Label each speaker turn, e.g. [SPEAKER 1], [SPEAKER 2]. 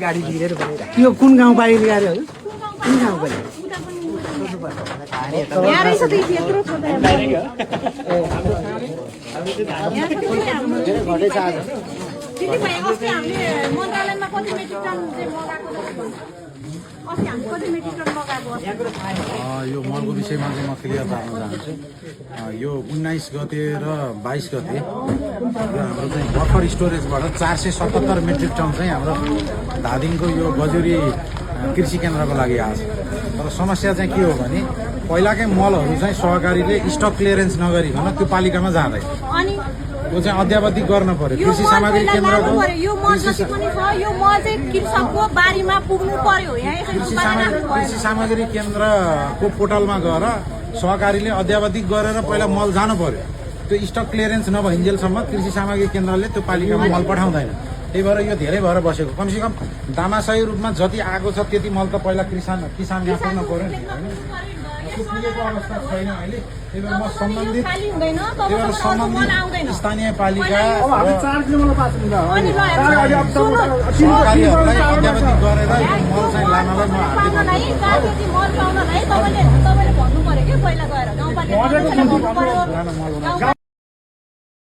[SPEAKER 1] गाडी बिग्रेर बनिरहेको यो कुन गाउँपालिका अरे हजुर कुन गाउँपालिका
[SPEAKER 2] यहाँ रहेछ त यत्रो छ त
[SPEAKER 1] घटेछ आज
[SPEAKER 2] दिदी भाइ अस्ति हामीले मन्त्रालयमा कति मेट्रिक टन चाहिँ मगाएको अस्ति हामी कति मेट्रिक टन मगाएको
[SPEAKER 3] यो मलको विषयमा चाहिँ म क्लियर पार्न चाहन्छु यो 19 गते र 22 गते यो हाम्रो चाहिँ बफर स्टोरेजबाट 477 मेट्रिक टन चाहिँ हाम्रो धादिङको यो गजुरी कृषि केन्द्रको लागि आएको छ तर समस्या चाहिँ के हो भने पहिलाकै मलहरू चाहिँ सहकारीले स्टक क्लियरेन्स नगरिकन त्यो पालिकामा जाँदैन
[SPEAKER 2] अनि
[SPEAKER 3] त्यो चाहिँ अध्यावधिक गर्न पर्यो कृषि सामग्री केन्द्रको
[SPEAKER 2] यो मल जति पनि छ यो मल चाहिँ कृषकको बारीमा पुग्नु पर्यो यहाँ
[SPEAKER 3] कृषि सामग्री केन्द्रको पोर्टलमा गएर सहकारीले अध्यावधिक गरेर पहिला मल जानु पर्यो त्यो स्टक क्लियरेन्स नभइन्जेलसम्म कृषि सामग्री केन्द्रले त्यो पालिकामा मल पठाउँदैन त्यही भएर यो धेरै भएर बसेको कमसेकम दामासही रूपमा जति आएको छ त्यति मल त पहिला किसानले पुग्न पर्यो नि होइन त्यो पुगेको अवस्था छैन अहिले त्यही भएर म सम्बन्धित स्थानीय पालिका सहकारीहरूलाई अध्यावधिक गरेर यो मल चाहिँ लानलाई म
[SPEAKER 2] मल पाउनलाई तपाईले भन्नु पर्यो कि पहिला गएर गाउँपालिका